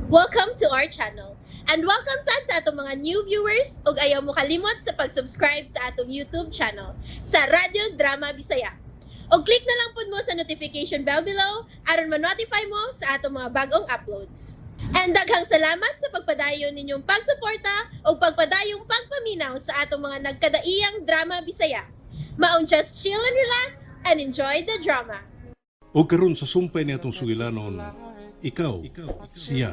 Welcome to our channel. And welcome sad sa atong mga new viewers ug ayaw mo kalimot sa pag-subscribe sa atong YouTube channel sa Radyo Drama Bisaya. Og click na lang pud mo sa notification bell below aron ma-notify mo sa atong mga bagong uploads. And daghang salamat sa pagpadayon ninyong pagsuporta ug pagpadayong pagpaminaw sa atong mga nagkadaiyang drama Bisaya. Maong just chill and relax and enjoy the drama. O karon sa sumpay ni atong sugilanon, ikaw, siya,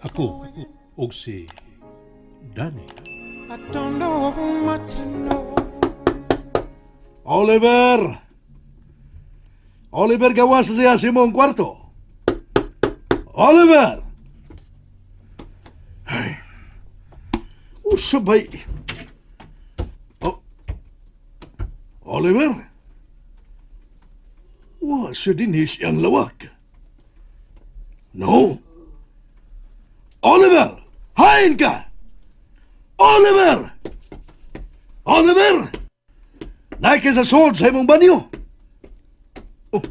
ako, ug si Danny. I don't know much to know. Oliver! Oliver, gawas niya si mong kwarto. Oliver! Ay. Usabay. Oh. Oliver? Wa siya dinhi siyang lawak. No. Oliver! Hain ka! Oliver! Oliver! Naa ka sa sulod sa imong banyo. Oh,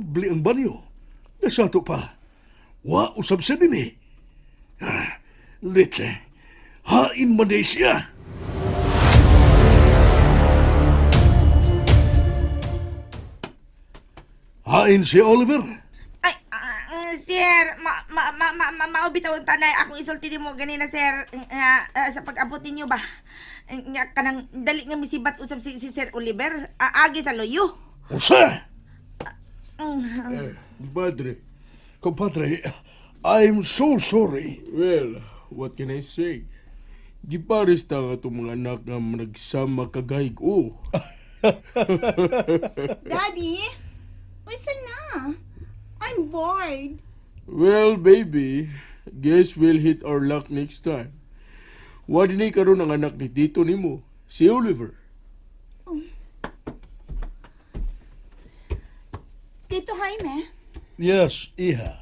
bli ang banyo. Nasato pa. Wa usab siya dinhi. Ah, leche. Hain man diay siya. Hain si Oliver. Ay, sir, ma ma ma ma, ma mao bitaw ang tanay akong isulti nimo ganina, sir, nga sa pag-abot ninyo ba. Nga kanang dali nga misibat usab si Sir Oliver, agi sa loyo. Usa! Padre, Compadre, I'm so sorry. Well, what can I say? Gipares ta nga itong mga anak nga nagsama kagayg o. Daddy, unsa na? I'm bored. Well, baby, guess we'll hit our luck next time. Wa dinhi karon ang anak ni Tito nimo, si Oliver. Tito Jaime, Yes, iha.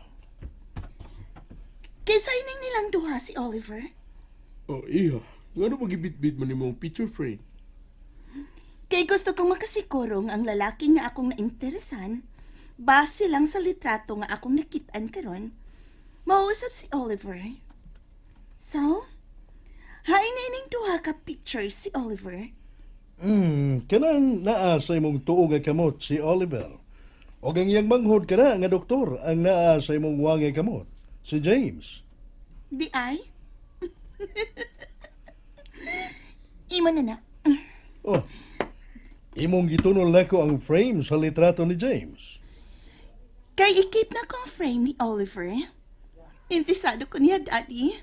kinsa ining nilang duha si Oliver? Oh, iha. Ngano magibitbit man nimo ang picture frame? Kay gusto kong makasiguro nga ang lalaki nga akong nainteresan, base lang sa litrato nga akong nakitaan karon, mauusap si Oliver. So, hain na ining duha ka pictures si Oliver. Kanang naa sa imong tuo nga kamot si Oliver. Og ang iyang manghod kana nga doktor ang naa sa imong wa nga kamot, si James. Di ay? Imo na na. Oh. Imong gitunol nako ang frame sa litrato ni James. Kay i-keep na ko ang frame ni Oliver. Interesado ko niya, Daddy.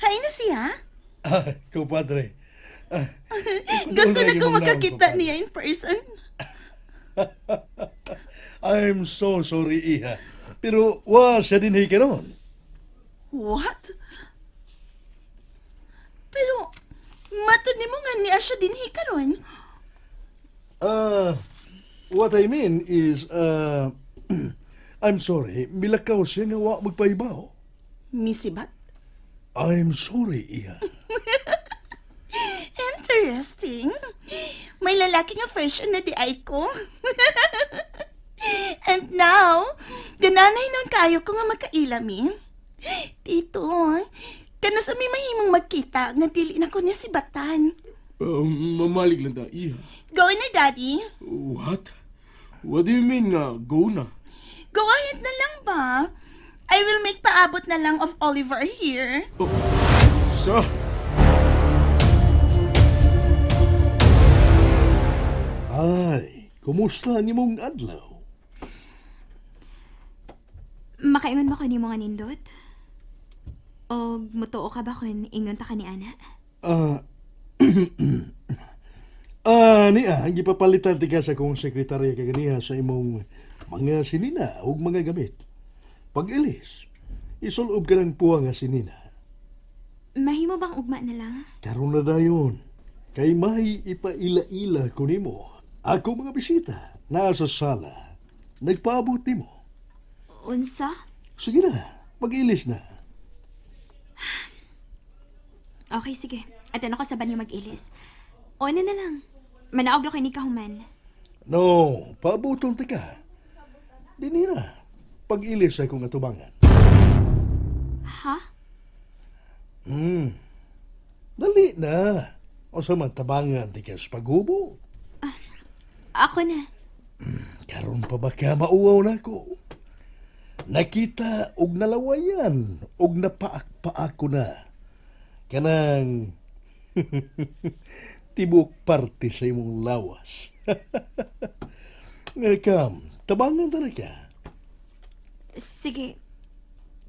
Hain na siya. Ah, kumpadre. Ah, Gusto na imong ko naon, makakita kumpadre. niya in person. I'm so sorry, iha. Pero wa siya dinhi karon. What? Pero, matod nimo nga niya siya dinhi karon. Ah, what I mean is, I'm sorry, milakaw siya nga wa magpahibaw. Misibat? I'm sorry, iha. Interesting. May lalaki nga version na diay ko. And now, gananay nun kayo ko nga makaila mi. Tito, kanus mi mahimong magkita nga dili na ko niya si Batan. Mamalig lang ta, iha. Go na, Daddy. What? What do you mean nga go na? Go ahead na lang ba? I will make paabot na lang of Oliver here. Oh, sa? Ay, kumusta ang imong adlaw? Makaingon ba ko nimo nga nindot? O mutuo ka ba kun ingon ta ka ni ana? Ah, niya, gipapalitan ti ka sa kong sekretarya kaganiha sa imong mga sinina ug mga gamit. Pag-ilis, isulob ka ng puwa nga sinina. Mahimo bang ugma na lang? Karon na dayon, kay may ipaila-ila ko nimo. Ako mga bisita, naa sa sala. Nagpaabot nimo. Unsa? Sige na, pag-ilis na. Okay, sige. At ano ko sa banyo mag-ilis. O ano na lang. Manaog ra kay ni kahuman. No, paaboton ti ka. Dinhi na, pag-ilis sa akong atubangan. Ha? Dali na. O sa man tabangan ti kas paghubo. Ako na. Karon pa ba ka mauwaw na ko? Nakita og nalawayan og napaak-paak ko na. Kanang tibok parte sa imong lawas. Nga kam, tabangan ta na ka. Sige.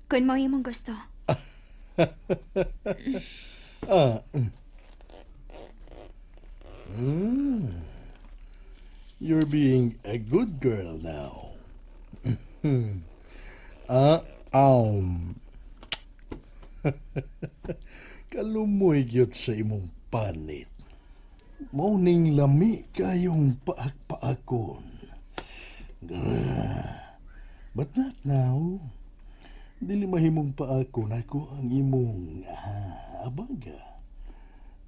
Kung mao imong gusto. Ah. You're being a good girl now. Ah, Kalumoy gyud sa imong panit. Mao ning lami kayong paak-paakon. Grr. But not now. Dili mahimong paakon ako ang imong abaga.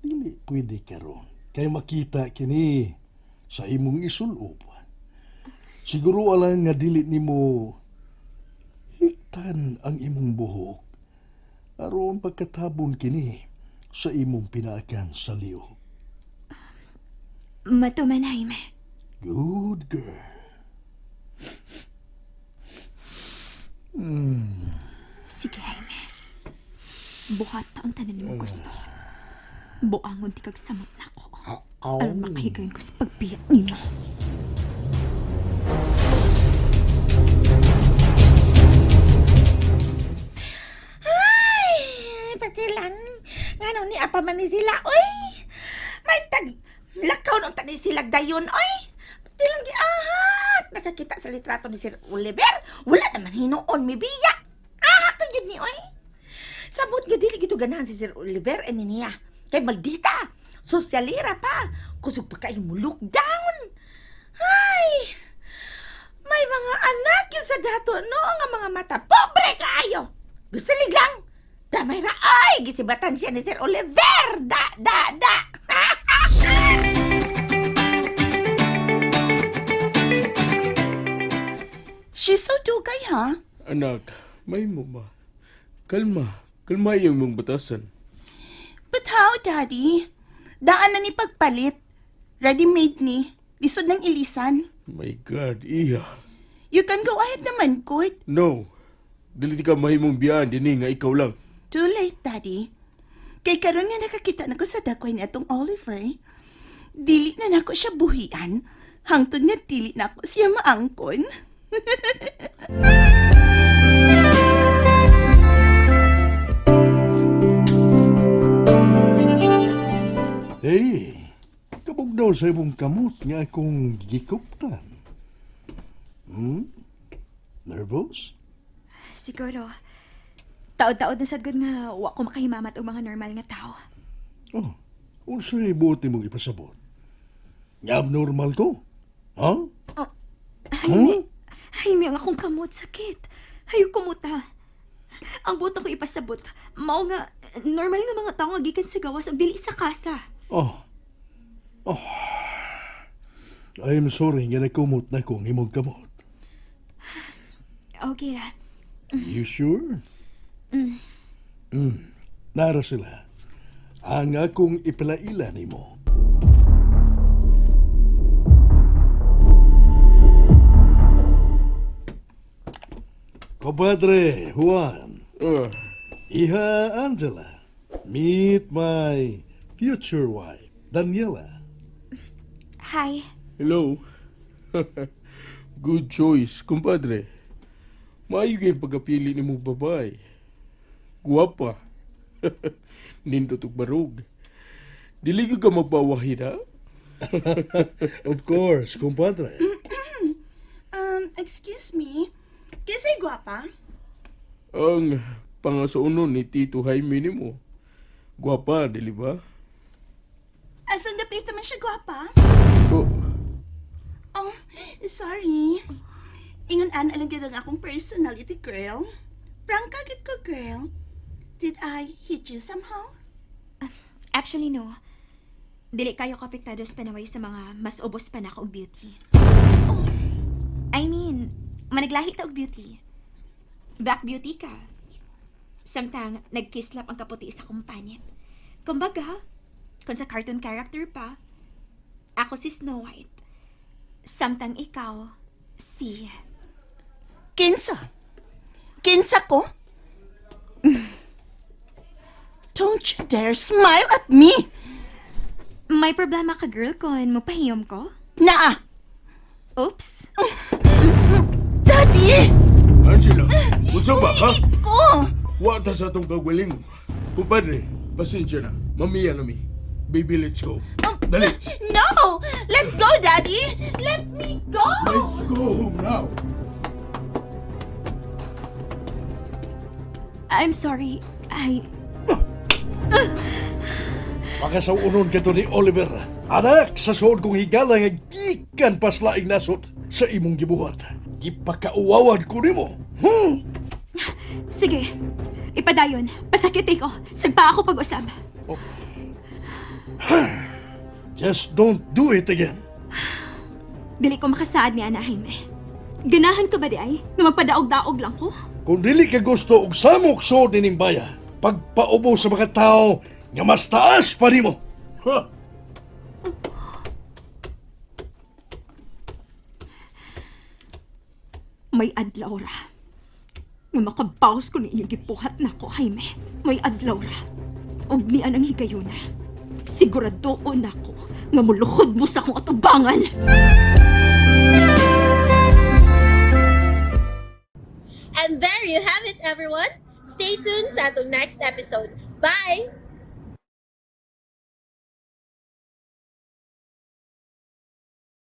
Dili pwede karon kay makita kini sa imong isulob. Siguro alang nga dili nimo hiktan ang imong buhok aron pagkatabon kini sa imong pinaakan sa liog. Matuman, Jaime. Good girl. Sige, Jaime. Buhat ang tanan nimo gusto. Buangon ti kag samot nako. Aron makahigayon ko sa pagbiyak nimo. Ay, patilan. Ngano ni apa man ni sila, oy. May tag lakaw nung tani sila dayon, oy. Patilan giahak. Nakakita sa litrato ni Sir Oliver. Wala naman hinuon mi biya. Ahak na yun ni, oy. Sabot nga dili gito ganahan si Sir Oliver ani niya. Kay maldita. Sosyalira pa. Kusog pa kayo mo look down. Ay, may mga anak yun sa dato, no? Nga mga mata. Pobre kaayo! Gusto lang! Damay ra ay! Gisibatan siya ni Sir Oliver! Da, da, da! She's so dugay, ha? Anak, may mo ba? Kalma, kalma iyong mong batasan. But how, Daddy? Daan na ni pagpalit. Ready-made ni. Lisod ng ilisan. My God, iya. You can go ahead naman, good. No, dili ka mahimong biyaan dinhi nga ikaw lang. Too late, Daddy. Kay karon nga nakakita na ko sa dakway ni atong Oliver. Dili na nako siya buhian. Hangtod nga dili na ako siya maangkon. Hey, kabugdaw sa imong kamot nga akong gikuptan. Nervous? Siguro. Taod-taod na sad gud nga wa ko makahimamat og mga normal nga tao. Oh, unsay buot nimong ipasabot? Nga abnormal ko? Ha? Jaime, Jaime, ang akong kamot sakit. Hayo kumuta. Ang buot ko ipasabot, mao nga normal nga mga tao nga gikan sa gawas ug dili sa kasa. Oh. Oh. I'm sorry nga nakumot na ko ang imong kamot. Okay ra. You sure? Nara sila. Ang akong ipalaila nimo. Compadre Juan, Ah, Iha Angela, meet my future wife, Daniela. Hi. Hello. Good choice, kumpadre. Maayo kay pagkapili ni mong babae. Guwapa. Nindot og barog. Dili gyud ka magpawahin ha? Of course, compadre. Excuse me. Kisay gwapa? Ang pangasuonon ni Tito Jaime nimo. Guwapa, dili ba? Asan dapita man siya gwapa? Oh, Oh, sorry. Ingon ana lang gyud ang akong personality, girl. Prangka gid ko, girl. Did I hit you somehow? Actually, no. Dili kayo kapektado sa panaway sa mga mas ubos pa nako og beauty. I mean, managlahi ta og beauty. Black beauty ka. Samtang nagkislap ang kaputi sa akong panit. Kumbaga, kung sa cartoon character pa, ako si Snow White. Samtang ikaw, si... Kinsa? Kinsa ko? Don't you dare smile at me! May problema ka, girl, kon mapahiyom ko? Naa! Oops. Daddy! Angela, unsa ba ha? Ko! Wa ta sa atong kagwaling. Kumpadre, pasensya na. Mamiya na mi. Baby, let's go. Dali. No! Let go, Daddy! Let me go! Let's go home now. I'm sorry. I... Makasaunon ka to ni Oliver. Anak, sa suod kong higala nga gikan paslaing nasot sa imong gibuhat. Gipakauwawan ko nimo. Sige. Ipadayon. Pasakit ko. Sagpa ako pag-usab. Just don't do it again. Dili ko makasaad ni Ana Jaime. Ganahan ka ba di ay? Nga magpadaog-daog lang ko? Kung dili ka gusto og samok suod nining baya, pagpaubo sa mga tao nga mas taas pa nimo. Ha? May adlaw ra. Nga makabawas ko ni inyong gibuhat nako, Jaime. May adlaw ra. Og nian ang higayuna. Siguradoon ako nga muluhod mo sa akong atubangan. And there you have it, everyone. Stay tuned sa atong next episode. Bye!